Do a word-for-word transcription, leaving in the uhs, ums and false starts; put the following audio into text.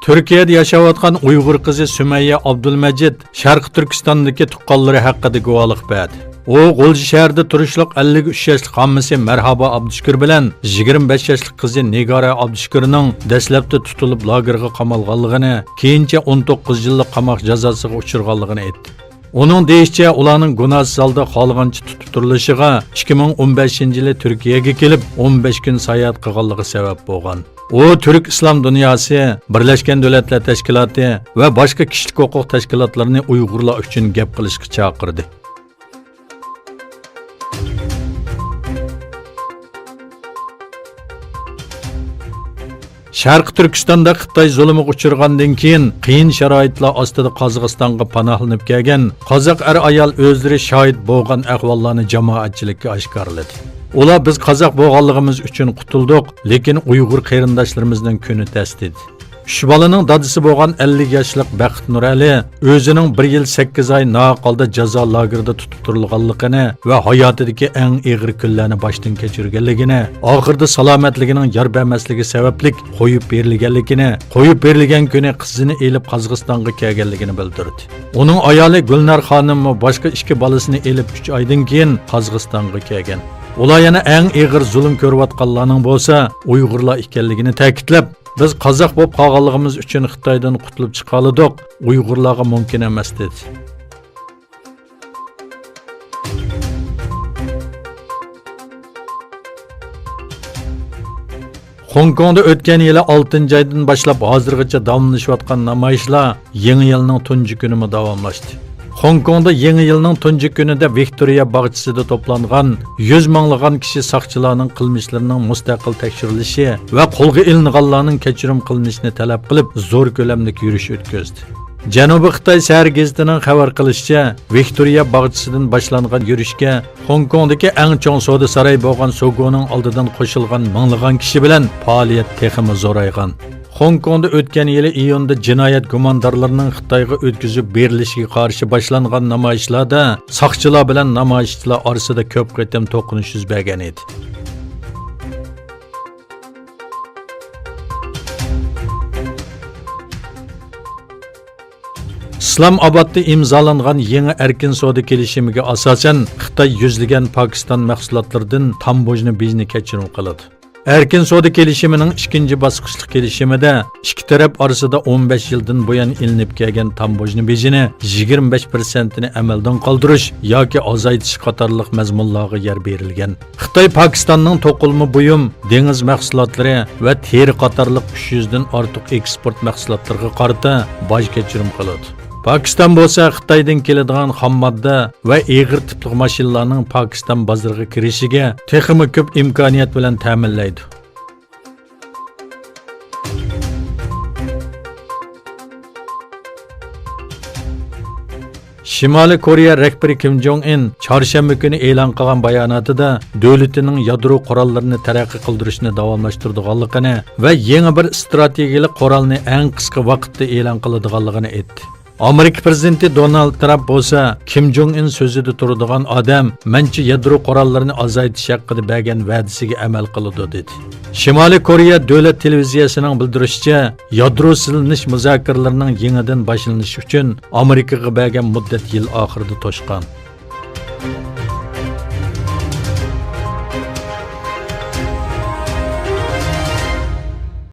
تۈركىيەدە ياشاۋاتقان ئۇيغۇر قىزى سۈمەييە ئابدۇلمەجىت شەرقىي تۈركىستاندىكى تۇغقانلىرى ھەققىدە گۇۋاھلىق بەردى. ئۇ غۇلجا شەھىرىدە تۇرۇشلۇق ئەللىك ئۈچ ياشلىق ھاممىسى مەرھابا ئابدۇشۈكۈر بىلەن يىگىرمە بەش ياشلىق قىزى نىگارە ئابدۇشۈكۈرنىڭ دەسلەپتە تۇتۇلۇپ لاگېرغا قامالغانلىقىنى، كېيىنچە ئون توققۇز يىللىق قاماق جازاسىغا ئۇچرىغانلىقىنى ئېيتتى. ئۇنىڭ دېيىشىچە، ئۇلارنىڭ گۇناھسىز ھالدا خالىغانچە تۇتۇپ تۇرۇلۇشىغا ئىككى مىڭ ئون بەشىنچى يىلى تۈركىيەگە كېلىپ، ئون بەش كۈن ساياھەت قىلغانلىقى سەۋەب بولغان. ئۇ تۈرك ئىسلام دۇنياسى، بىرلەشكەن دۆلەتلەر تەشكىلاتى ۋە باشقا كىشىلىك ھوقۇق تەشكىلاتلىرىنى ئۇيغۇرلار ئۈچۈن گەپ قىلىشقا چاقىردى. شەرقىي تۈركىستاندا خىتاي زۇلۇمىغا ئۇچرىغاندىن كېيىن، قىيىن شارائىتلار ئاستىدا قازاقىستانغا پاناھلىنىپ كەلگەن قازاق ئەر-ئايال ئۆزلىرى شاھىت بولغان ئەھۋاللارنى جامائەتچىلىككە ئاشكارىلىدى. ئۇلار، «بىز قازاق بولغانلىقىمىز ئۈچۈن قۇتۇلدۇق، لېكىن ئۇيغۇر قېرىنداشلىرىمىزنىڭ كۈنى تەس» دېدى. ئۈچ بالىنىڭ دادىسى بولغان ئەللىك ياشلىق بەخت نۇرئەلى ئۆزىنىڭ بىر يىل سەككىز ئاي ناھەق ھالدا جازا لاگېرىدا تۇتۇپ تۇرۇلغانلىقىنى ۋە ھاياتىدىكى ئەڭ ئېغىر كۈنلەرنى باشتىن كەچۈرگەنلىكىنى، ئاخىرىدا سالامەتلىكىنىڭ يار بەرمەسلىكى سەۋەبلىك قويۇپ بېرىلگەنلىكىنى، قويۇپ بېرىلگەن كۈنى قىزىنى ئېلىپ قازاقىستانغا كەلگەنلىكىنى بىلدۈردى. ئۇنىڭ ئايالى گۈلنار خانىممۇ باشقا ئىككى بالىسىنى ئېلىپ ئۈچ ئايدىن كېيىن قازاقىستانغا كەلگەن. ئۇلار يەنە ئەڭ ئېغىر زۇلۇم كۆرۈۋاتقانلارنىڭ بولسا ئۇيغۇرلار ئىكەنلىكىنى تەكىتلەپ، «بىز قازاق بولۇپ قالغانلىقىمىز ئۈچۈن خىتايدىن قۇتۇلۇپ چىقالىدۇق، ئۇيغۇرلارغا مۇمكىن ئەمەس» دېدى. خوڭكوڭدا ئۆتكەن يىلى ئالتىنچى ئايدىن باشلاپ ھازىرغىچە داۋاملىشىۋاتقان نامايىشلار يېڭى يىلنىڭ تۇنجى كۈنىمۇ داۋاملاشتى. خوڭكوڭدا يېڭى يىلنىڭ تۇنجى كۈنىدە ۋىكتورىيە باغچىسىدا توپلانغان يۈز مىڭلىغان كىشى ساقچىلارنىڭ قىلمىشلىرىنىڭ مۇستەقىل تەكشۈرۈلۈشى ۋە قولغا ئېلىنغانلارنىڭ كەچۈرۈم قىلىنىشىنى تەلەپ قىلىپ، زور كۆلەملىك يۈرۈش ئۆتكۈزدى. جەنۇبىي خىتاي سەھەر گېزىتىنىڭ خەۋەر قىلىشىچە، ۋىكتورىيە باغچىسىدىن باشلانغان يۈرۈشكە خوڭكوڭدىكى ئەڭ چوڭ سودا ساراي بولغان سوگونىڭ ئالدىدىن قوشۇلغان مىڭلىغان كىشى بىلەن پائالىيەت تېخىمۇ زورايغان. خوڭكوڭدا ئۆتكەن يىلى ئىيۇندا جىنايەت گۇماندارلىرىنىڭ خىتايغا ئۆتكۈزۈپ بېرىلىشىگە قارشى باشلانغان نامايىشلاردا ساقچىلار بىلەن نامايىشچىلار ئارىسىدا كۆپ قېتىم توقۇنۇش يۈز بەرگەن ئىدى. ئىسلام ئابادتا ئىمزالانغان يېڭى ئەركىن سودا كېلىشىمىگە ئاساسەن، خىتاي يۈزلىگەن پاكىستان مەھسۇلاتلىرىدىن تاموژنا بېجىنى كەچۈرۈم قىلىدۇ. ئەركىن سودا كېلىشىمىنىڭ ئىككىنچى باسقۇچلۇق كېلىشىمىدە ئىككى تەرەپ ئارىسىدا ئون بەش يىلدىن بۇيان ئېلىنىپ كەلگەن تاموژنا بېجىنى يىگىرمە بەش پىرسەنتىنى ئەمەلدىن قالدۇرۇش ياكى ئازايتىش قاتارلىق مەزمۇنلارغا يەر بېرىلگەن. خىتاي پاكىستاننىڭ توقۇلما بۇيۇم، دېڭىز مەھسۇلاتلىرى ۋە تېرە قاتارلىق ئۈچ يۈزدىن ئارتۇق ئېكسپورت مەھسۇلاتلىرىغا قارىتا باج كەچۈرۈم قىلىدۇ. پاكىستان بولسا خىتايدىن كېلىدىغان خام ماددا ۋە ئېغىر تىپلىق ماشىنىلارنىڭ پاكىستان بازىرىغا كىرىشىگە تېخىمۇ كۆپ ئىمكانىيەت بىلەن تەمىنلەيدۇ. شىمالىي كورېيە رەھبىرى كىم جوڭ ئىن چارشەنبە كۈنى ئېلان قىلغان باياناتىدا دۆلىتىنىڭ يادرو قوراللىرىنى تەرەققىي قىلدۇرۇشنى داۋاملاشتۇرىدىغانلىقىنى ۋە يېڭى بىر ئىستراتېگىيەلىك قورالنى ئەڭ قىسقا ۋاقىتتا ئېلان قىلىدىغانلىقىنى ئېيتتى. ئامېرىكا پىرېزىدېنتى دونالد ترامپ بولسا، كىم جوڭ ئىن سۆزىدە تۇرىدىغان ئادەم، مەنچە يادرو قوراللىرىنى ئازايتىش ھەققىدە بەرگەن ۋەدىسىگە ئەمەل قىلىدۇ، دېدى. شىمالىي كورېيە دۆلەت تېلېۋىزىيەسىنىڭ بىلدۈرۈشىچە، يادرو سېلىنىش مۇزاكىرىلىرىنىڭ يېڭىدىن باشلىنىشى ئۈچۈن ئامېرىكىغا بەرگەن مۇددەت يىل ئاخىرىدا توشقان.